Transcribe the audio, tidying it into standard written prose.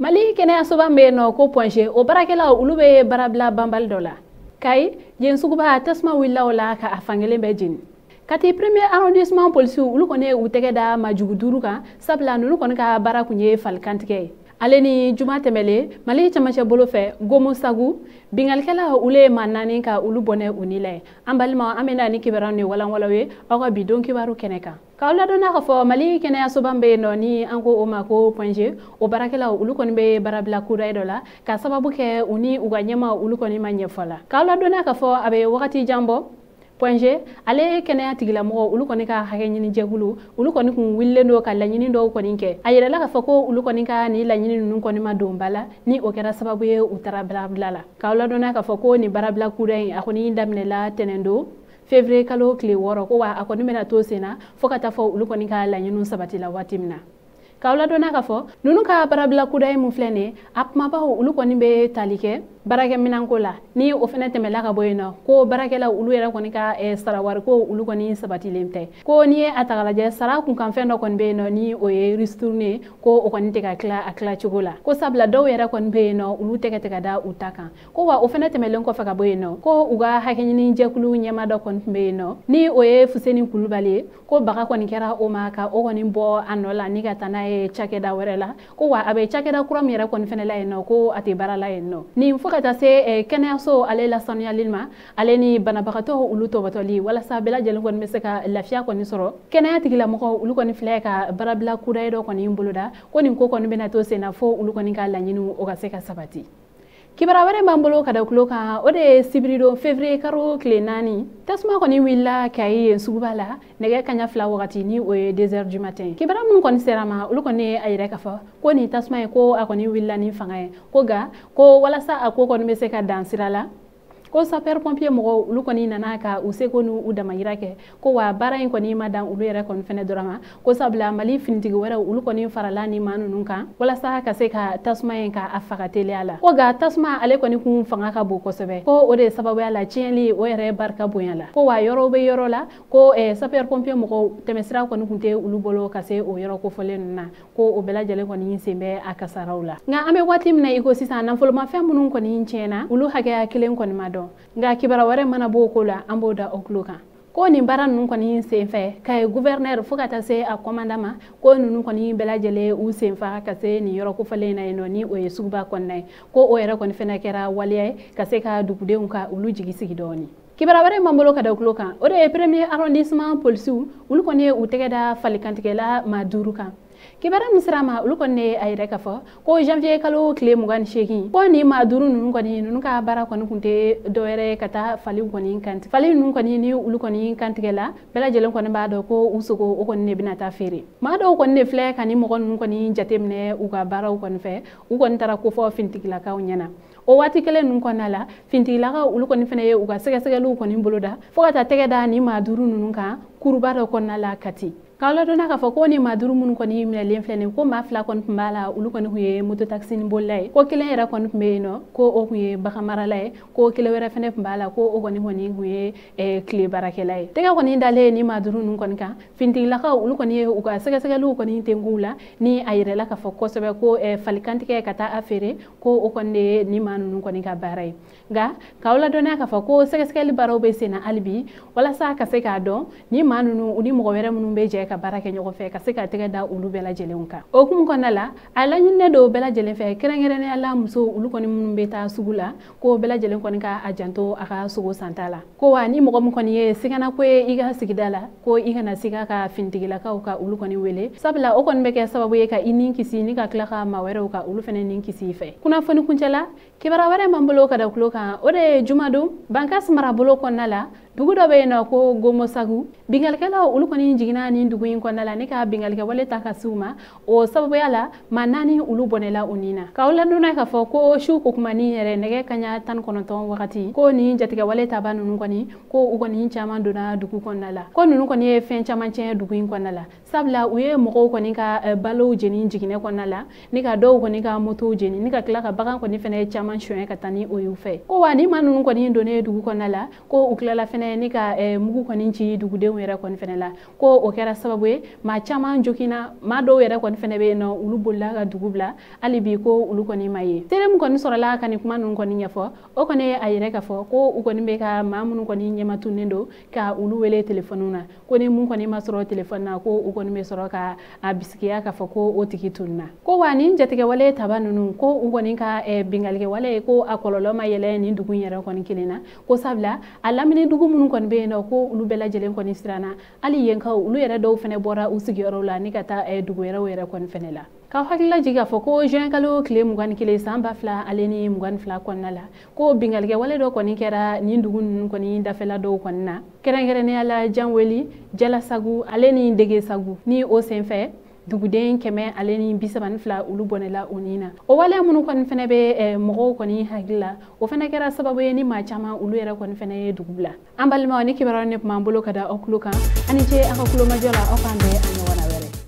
Mali kɛnɛyasoba min bɛ yen nɔ ko Point G, o baarakɛlaw olu bɛ baarabila banbali dɔ la. Kayi yen suguba, tasuma wulila o la ka a fankelen bɛɛ jeni. Kati premier arrondissement polisiw, olu kɔni ye u tɛgɛ da majugu 5 kan, sabula ninnu kɔni ka baara kun ye falikantigɛ ye. Ale ni juma tɛmɛlen, Mali camancɛ bolo fɛ, Gomosagu, bingalikɛla olu ye maa 4 ka olu bɔnɛ u ni la ye. An balimaw, an bɛna ni kibaruyaw ni walanwalaw ye aw ka bi don kibaru kɛnɛ kan. K'aw ladɔnniya k'a fɔ Mali kɛnɛyasoba min bɛ yen nɔ ni an ko o ma ko Point G, o baarakɛlaw olu kɔni bɛ baarabila kudayi dɔ la ka sababu kɛ u ni u ka ɲɛmaaw olu kɔni ma ɲɛfɔ la. K'aw ladɔnniya k'a fɔ a bɛ wagati jan bɔ, Point G ale kɛnɛya tigilamɔgɔw olu kɔni ka hakɛ ɲini jɛkulu olu kɔni kun wulilen don ka laɲini dɔw kɔni kɛ. A yirala k'a fɔ ko olu kɔni ka nin laɲini ninnu kɔni ma don ba la, ni o kɛra sababu ye u taara baarabila la. K'aw ladɔnniya k'a fɔ ko nin baarabila kuda in a kɔni daminɛla tɛnɛn don février kalo tile 6, ko wa a kɔni bɛna to sen na fo ka taa fɔ olu kɔni ka laɲiniw sabatila waati min na. K'aw ladɔnniya k'a fɔ ninnu ka baarabila kudayi min filɛ nin ye, a kumabaw olu kɔni bɛ tali kɛ baarakɛminɛnko la, ni o fɛnɛ tɛmɛla ka bɔ yen nɔ, ko baarakɛlaw olu yɛrɛ kɔni ka sarawariko olu kɔni sabatilen tɛ. Ko n'i ye a ta k'a lajɛ, sara kunkanfɛn dɔ kɔni bɛ yen nɔ ni o ye ristourne ye, ko o kɔni tɛ ka tila a tila cogo la, ko sabula dɔw yɛrɛ kɔni bɛ yen nɔ olu tɛgɛ tɛ ka da u ta kan. Ko wa o fɛnɛ tɛmɛlen kɔfɛ ka bɔ yen nɔ, ko u ka hakɛɲini jɛkulu ɲɛmaa dɔ kɔni tun bɛ yen nɔ ni o ye Fuseni Kulubali ye, ko baga kɔni kɛra o ma ka o kɔni bɔ a nɔ la ni ka taa n'a ye cakɛda wɛrɛ la, ko wa a bɛ cakɛda kura min yɛrɛ kɔni fɛnɛ la yen nɔ, ko a tɛ baara la yen nɔ. Nin fo ka taa se kɛnɛyaso ale lasanuyali ma, ale ni banabagatɔ olu tɔbɔtɔli, walasa bɛɛ lajɛlen kɔni bɛ se ka lafiya kɔni sɔrɔ. Kɛnɛya tigilamɔgɔw olu kɔni filɛ ka baarabila kudayi dɔ kɔni boloda, ko nin ko kɔni bɛna to sen na fo olu kɔni ka laɲiniw o ka se ka sabati. Kibaruya wɛrɛ b'an bolo ka da tulo kan, o de ye sibiridon février kalo tile 4, tasuma kɔni wulila Kayi yen suguba la nɛgɛ kaɲa 2 wagati, ni o ye 2 heures du matin. Kibaruya minnu kɔni sera ma, olu kɔni ye a yira k'a fɔ ko nin tasuma in ko a kɔni wulila ni fanga ye, ko nka ko walasa a ko kɔni bɛ se ka dan sira la, ko sapeur pompier mɔgɔw olu kɔni nana ka u seko n'u damayira kɛ, ko wa baara in kɔni ma dan olu yɛrɛ kɔni fɛnɛ dɔrɔn ma, ko sabula Mali finitigi wɛrɛw olu kɔni farala ni maa ninnu kan walasa ka se ka tasuma in ka a faga teliya la. Ko nka tasuma ale kɔni kun fanga ka bon kosɛbɛ, ko o de sababuya la tiɲɛli o yɛrɛ barika bonya la, ko wa yɔrɔw bɛ yɔrɔ la ko sapeur pompier mɔgɔw tɛmɛsira kɔni kun tɛ olu bolo ka se o yɔrɔ kofɔlen ninnu na, ko o bɛɛ lajɛlen kɔni sen bɛ a kasaraw la. Nka an bɛ waati min na i ko sisan, nafolomafɛn minnu kɔni tiɲɛna olu hakɛya kelen kɔni ma dɔn, nka kibaruya wɛrɛ mana bɔ o ko la an b'o da o tulo kan. Ko nin baara ninnu kɔni senfɛ, Kayi gouverneur fo ka taa se a commandant ma, ko ninnu kɔni bɛɛ lajɛlen u senfa ka se nin yɔrɔ kofɔlen in na yen nɔ, ni o ye suguba kɔnɔna ye, ko o yɛrɛ kɔni fɛnɛ kɛra waleya ye ka se ka dugudenw ka olu jigi sigi dɔɔni. Kibaruya wɛrɛ b'an bolo ka da tulo kan, o de ye premier arrondissement polisiw olu kɔni ye u tɛgɛ da falikantigɛla maa 5 kan. Kibaruya min sera ma, olu kɔni ye a yira k'a fɔ ko janvier kalo tile 28, ko nin maa 5 ninnu kɔni ninnu ka baara kɔni kun tɛ dɔwɛrɛ ye ka taa faliw kɔni kantigɛ. Fali ninnu kɔni ni olu kɔni kantigɛ la, bɛɛ lajɛlen kɔni b'a dɔn ko u sogo o kɔni de bɛna taa feere. Maa dɔw kɔni de filɛ ka nin mɔgɔ ninnu kɔni jateminɛ u ka baaraw kɔni fɛ, u kɔni taara kofɔ finitigilakaw ɲɛna. O waati kelen ninnu kɔnɔna la, finitigilakaw olu kɔni fɛnɛ ye u ka sɛgɛsɛgɛliw kɔni boloda fo ka taa tɛgɛ da nin maa 5 ninnu kan kuruba dɔ kɔnɔna la Kati. K'aw ladɔnniya k'a fɔ ko ni maa 5 minnu kɔni minɛlen filɛ nin ye, ko maa 2 kɔni tun b'a la olu kɔni tun ye mototakisini bolila ye, ko kelen yɛrɛ kɔni tun bɛ yen nɔ ko o tun ye baganmarala ye, ko kelen wɛrɛ fɛnɛ tun b'a la ko o kɔni tun ye tile baarakɛla ye. Tɛgɛ kɔni dalen ni maa 5 ninnu kɔni kan, finitigilakaw olu kɔni ye u ka sɛgɛsɛgɛliw kɔni tenkuw la, ni a yirala k'a fɔ kosɛbɛ ko falikantigɛ ka taa a feere, ko o kɔni de ye ni maa ninnu kɔni ka baara ye. Nka k'aw ladɔnniya k'a fɔ ko sɛgɛsɛgɛli baaraw bɛ sen na hali bi walasa ka se k'a dɔn ni maa ninnu u ni mɔgɔ wɛrɛ minnu bɛ jɛ ka baara kɛ ɲɔgɔn fɛ, ka se ka tɛgɛ da olu bɛɛ lajɛlen kan. O hukumu kɔnɔna la, a laɲininen don bɛɛ lajɛlen fɛ, kɛrɛnkɛrɛnnenya la musow olu kɔni minnu bɛ taa sugu la, ko bɛɛ lajɛlen kɔni ka a janto a ka sogo santa la. Ko wa ni mɔgɔ min kɔni ye siganako ye i ka sigida la, ko i kana siga ka finitigilakaw ka olu kɔni wele, sabula o kɔni bɛ kɛ sababu ye ka i ni kisi ni ka tila ka maa wɛrɛw ka olu fɛnɛ ni kisi i fɛ. Kunnafoni kuncɛ la, kibaruya wɛrɛ b'an bolo ka da tulo kan, o de ye jumadon Bankas marabolo kɔnɔna la, dugu dɔ bɛ yen nɔ ko Gomosagu. Bingalikɛlaw olu kɔni jiginna nin dugu in kɔnɔna la ni ka bingalikɛwale ta ka s'u ma, o sababuya la maa 4 olu bɔnɛla u ni na. K'aw ladɔnniya k'a fɔ ko su kokumani yɛrɛ nɛgɛ kaɲa 19 wagati, ko nin jatigɛwale taba ninnu kɔni ko u kɔni caman donna dugu kɔnɔna la, ko ninnu kɔni ye fɛn caman tiɲɛ dugu in kɔnɔna la. Sabula u ye mɔgɔw kɔni ka balow jeni jiginɛ kɔnɔna la, ni ka dɔw kɔni ka motow jeni, ni ka tila ka bagan kɔni fɛnɛ caman suɲɛ ka taa ni o y'u fɛ. Ko wa ni maa ninnu kɔni donnen dugu kɔnɔna la, ko u tilala fɛnɛ ni ka mugu kɔni ci dugudenw yɛrɛ kɔni fɛnɛ la, ko o kɛra sababu ye maa caman joginna, maa dɔw yɛrɛ kɔni fɛnɛ bɛ yen nɔ olu bolila ka dugu bila, hali bi ko olu kɔni ma ye. Seere min kɔni sɔrɔla ka nin kuma ninnu kɔni ɲɛfɔ, o kɔni ye a yɛrɛ k'a fɔ ko u kɔni bɛ ka maa minnu kɔni ɲɛmatunnen don ka olu wele telefɔniw na, ko ni mun kɔni ma sɔrɔ telefɔni na, ko u kɔni bɛ sɔrɔ ka a bisigiya k'a fɔ ko o tigi tununna. Ko wa nin jatigɛwale taba ninnu, ko u kɔni ka binkannikɛwale, ko a kɔlɔlɔ ma yɛlɛ nin dugu in yɛrɛ kɔni kelen na, ko sabula a lamini dugu minnu kɔni bɛ yen nɔ, ko olu bɛɛ lajɛlen kɔni siranna, hali yenkaw olu yɛrɛ dɔw fɛnɛ bɔra u sigiyɔrɔw la ni ka taa dugu wɛrɛw yɛrɛ kɔni fɛnɛ la. K'aw hakili lajigin k'a fɔ ko juin kalo tile 21 san 2022 kɔnɔna la, ko binkannikɛwale dɔ kɔni kɛra nin dugu ninnu kɔni dafɛla dɔw kɔni na, kɛrɛnkɛrɛnnenya la Janweli, Jalasagu ale ni Degesagu. Ni o senfɛ duguden 132 olu bɔnɛla o nin na. O waleya minnu kɔni fɛnɛ bɛ mɔgɔw kɔni hakili la, o fɛnɛ kɛra sababu ye ni maa caman olu yɛrɛ kɔni fɛnɛ ye dugu bila. An balimaw, ni kibaruya ne tun b'an bolo ka da aw tulo kan, ani ce aw ka kulomajɔ la, aw k'an bɛn a ɲɔgɔn.